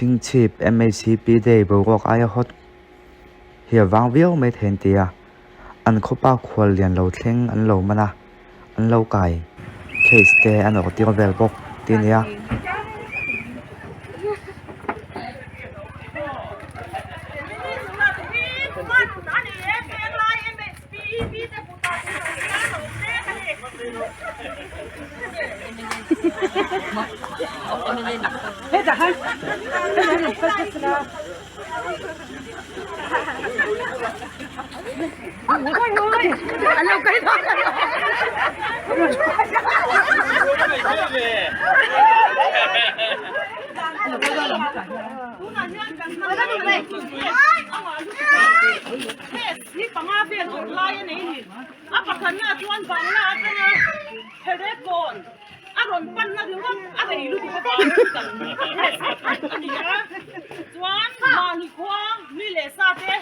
Chhingchhip MHCP Day boruak aia hot hi a vang viau mai thei an ti a, an khawpa khual lian lo thleng an lo man a, an lo kai case te an awrh tir vel bawk tih a ni a. Ni panga vel awrh lai a nei ni. A pakhatna chuan Bangla atanga Herekawn a rawn panna ringawt a rei lutuk avangin kan a ni a. Chuan mahni khua mi leh sa te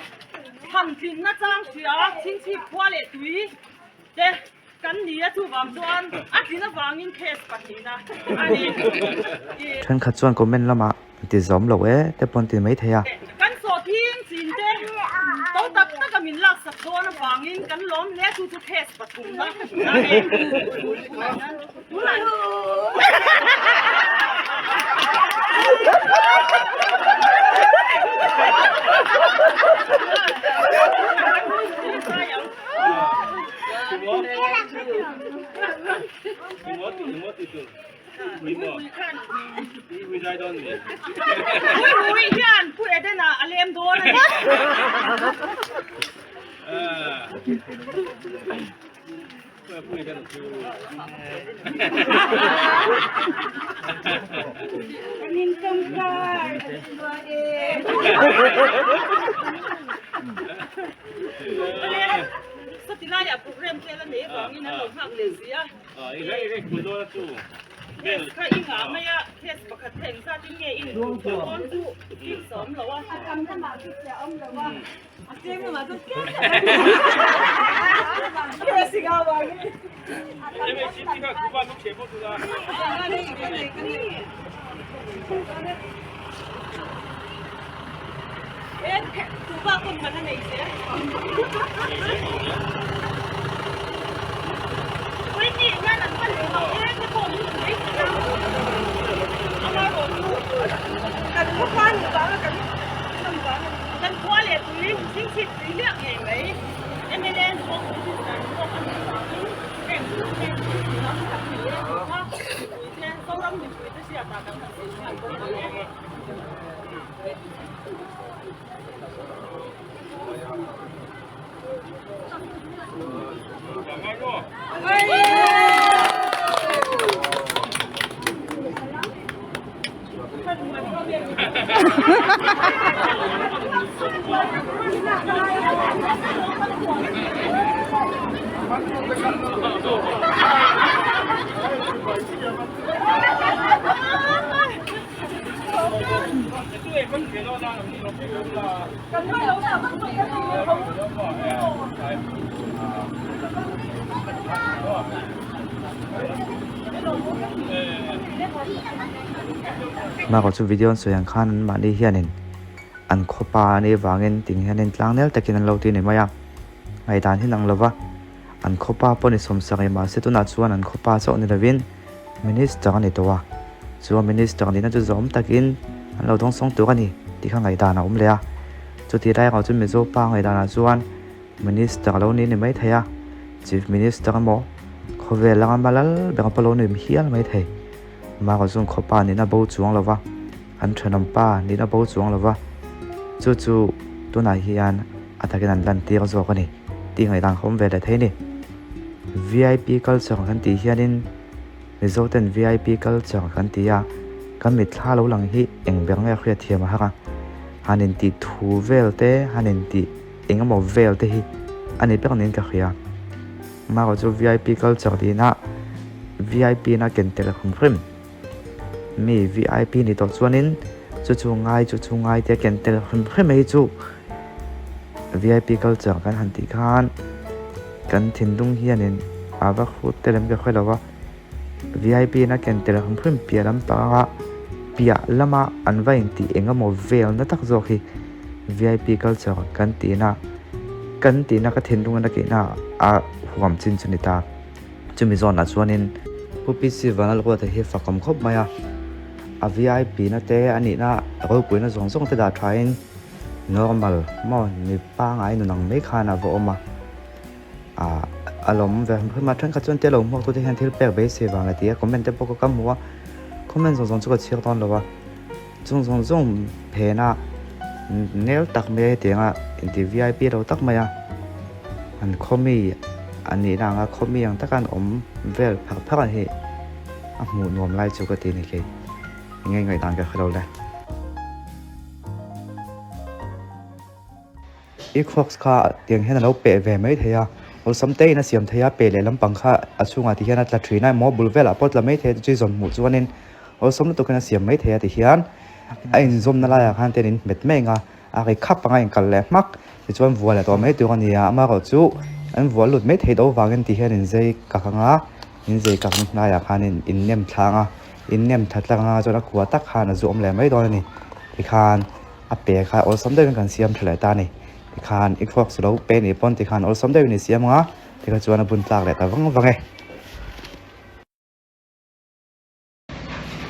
thantlinna chang hria chhingchhip khua leh tui te kan ni a, chuvang chuan a tlin avangin case pahnihna a ni. Thenkhat chuan comment lamah Ti zawm lo e te pawn ti mai thei a. Kan sawhthing chin te to tak tak a min laksak dawn avangin kan lawm hle chu chu case pathumna a ni. Ui hian Pu Edena a lem dawn a ni. Sawtilaiah program tel a nei avangin an lo nghak leh si a. Case kha i ngah mai a, case pakhat kha engzat in nge i inhmuh chhuah dawn chu i sawm lo a. A tam lamah chu chhiah awm lo a, a tlem lamah chuan tlem tak a ni. Case i ngah vangin. Mah chu video an sawi ang khan an mahni hianin an khawpa a nih avangin ting hianin tlang nel takin an lo ti ni mai a, ngaihdan hi nang lova an khawpa pawh ni sawmsak eng mahse tunah chuan an khawpa chauh ni lovin minister a ni tawh a, chuan minister nihna chu zawm takin an lo dawngsawng tur a ni tih kha ngaihdan a awm leh a, chutih lai erawh chu Mizo pa ngaihdanah chuan minister a lo ni ni mai thei a, chief minister emaw khawvel anga hma lal ber pawh lo ni hial mai thei, amaherawh chu khawpa nihna bo chuang lova an thenawm pa nihna bo chuang lova chu chu tunah hian a takin an lantir zawk a ni tih ngaihdan kha awm ve leh thei a ni. Vip culture kan tih hianin Mizo ten vip culture kan ti a, kan mitthla lo lang hi eng ber nge a hriat thiam a har a, han intih thu vel te, han intih eng emaw vel te hi a ni ber niin ka hria. Amaherawhchu chu vip culture tihna vip na ken tel hrim hrim, mi vip ni tawh chuanin chu chu ngai chu chu ngai tia ken tel hrim hrim hi chu vip culture kan han tih khan kan thinlung hianin a va hrut tel em ka hre lo a. Vip na ken tel hrim hrim piah lampanga. piah lama an va intih eng emaw vel na tak zawk hi vip culture kan tihna kan tihna ka thinlung a keihna a huam chin chu ni ta. Chumi zawnah chuanin Pu PC Vanlalruata hi fakawm khawp mai a, a vip na te a nihna ropuina zawng zawng te dah thain normal maw mi pangngai nun ang mai khan a va awm a. Ah a lawm ve hrim a thenkhat chuan tia lo hmuak tute hian thil pek beisei vang leh tia comment te pawh ka hmu a comment zawng zawng chu ka chhiar dawn lo a chung zawng zawng phen a nel tak mai a hetiang a inti vip lo tak mai a an khaw mi a nihna ang a khaw mi ang taka an awm vel phar phar ang hi a hmuh nuam lai chu ka ti a ni kei eng nge ngaihdan ka hre lo le. I crocs kha tiang hian a lo peh ve mai thei a, awlsam te in a siam thei a, peh leh lampang kha a chhungah ti hian a tla thin a emaw bul velah pawh a tla mai thei a chu zawn hmuh chuanin awlsam lutuk in a siam mai thei a ti hian a inzawmna laiah khan ten in hmet mai ang a, a ri khap anga inkal leh hmak tichuan vuah leh tawh mai tur a ni a, amaherawh chu an vuah lut mai thei do vangin ti hian in zai kak ang a, in zai kak na hnaiah khan in nem thlang a, in nem thla tlang anga chuan a kua tak khan a zu awm leh mai dawn a ni tikhan. A pe kha awlsam deuhin kan siam tha leh ta a ni. Tikhan i thluak chu lo pe nih pawn tikhan awlsam deuhin i siam ang a, tikha chuan a bun tlak leh ta vang vang e.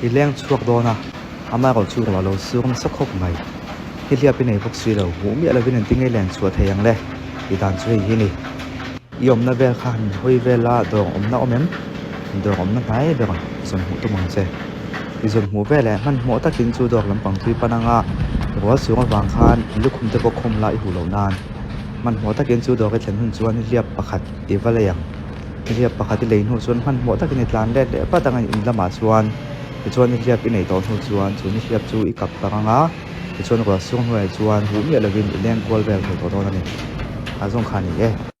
I leng chhuak dawn a, amaherawh chu ruah lo sur nasa khawp mai. Hi hliap i nei bawk si lo, hmuh miah lovin engtin nge i len chhuah thei ang le? Tih dan chu hei hi a ni. I awmna vel kha han hawi vel a, dawr awmna awm em? Dawr awmna hnai ber zawn hmuh tum ang che. I zawn hmuh vel eh, hmanhmawh takin chu dawr lampang tui pan anga rual chung avang khan lukhum te pawh khawm la i huh loh nan. Hmanhmawh takin chu dawr i thlen hun chuan hliap pakhat i va lei ang. Hliap pakhat i lei hnu chuan hmanhmawh takin i tlan let leh vat ang a in lamah chuan. Tichuan i hliap i neih tawh hnu chuan chu ni hliap chu i kap tak anga tichuan rual sung hnuaiah chuan huh miah lovin i leng kual vel thei tawh dawn a ni. A zawng kha a ni e.